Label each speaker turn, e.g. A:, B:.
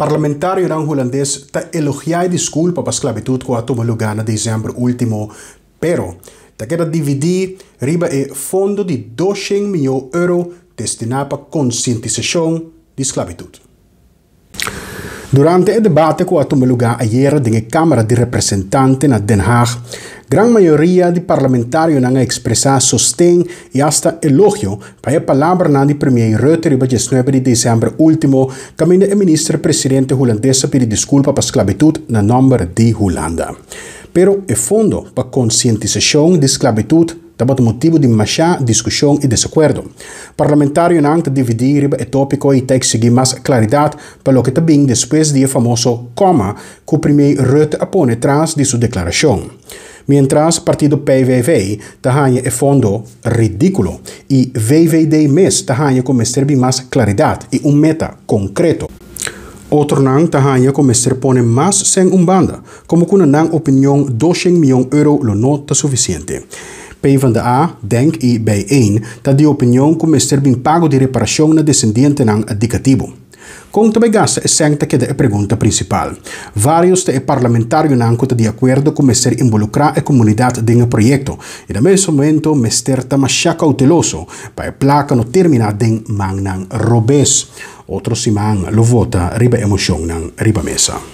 A: Parlamentarionan hulandes ta elogiá e diskulpa pa sklabitut ku a tuma lugá na desèmber último, pero ta keda dividí riba e fondo di 200 mió euro destiná pa konsientisashon di sklabitut. Durante e debate ku a tuma lugá ayera den e Kámara di Representante na Den Haag, gran mayoria di parlamentarionan a ekspresá sosten i asta elogio pa e palabranan di Premier Rutte riba 19 di desèmber último, kaminda e minister presidente hulandes a pidi diskulpa pa sklabitut na nòmber di Hulanda. Pero e fondo pa konsientisashon di sklabitut tabata motibu di mashá diskushon i desakuerdo. Parlamentarionan ta dividí riba e tópiko i ta eksigí mas klaridat pa loke ta bin despues di e famoso kòma ku Premier Rutte a pone tras di su deklarashon. Miéntras partido PVV ta haña e fondo ridíkulo i VVD mes ta haña ku mester bin mas klaridat i un meta konkreto. Otronan ta haña ku mester pone mas sèn un banda, komo ku na nan opinion 200 mion euro lo no ta sufisiente. PvdA, Denk i Bijeen ta di opinion ku mester bin pago di reparashon na desendientenan di katibu. Kon ta bai gasta e sèn ta keda e pregunta prinsipal. Vários ta e parlamentarionan ku ta di akuerdo ku mester involukrá e komunidat den e proyekto i na mes momento mester ta mashá kouteloso pa e plaka no terminá den mannan robes. Otro siman lo vota riba e moshonnan riba mesa.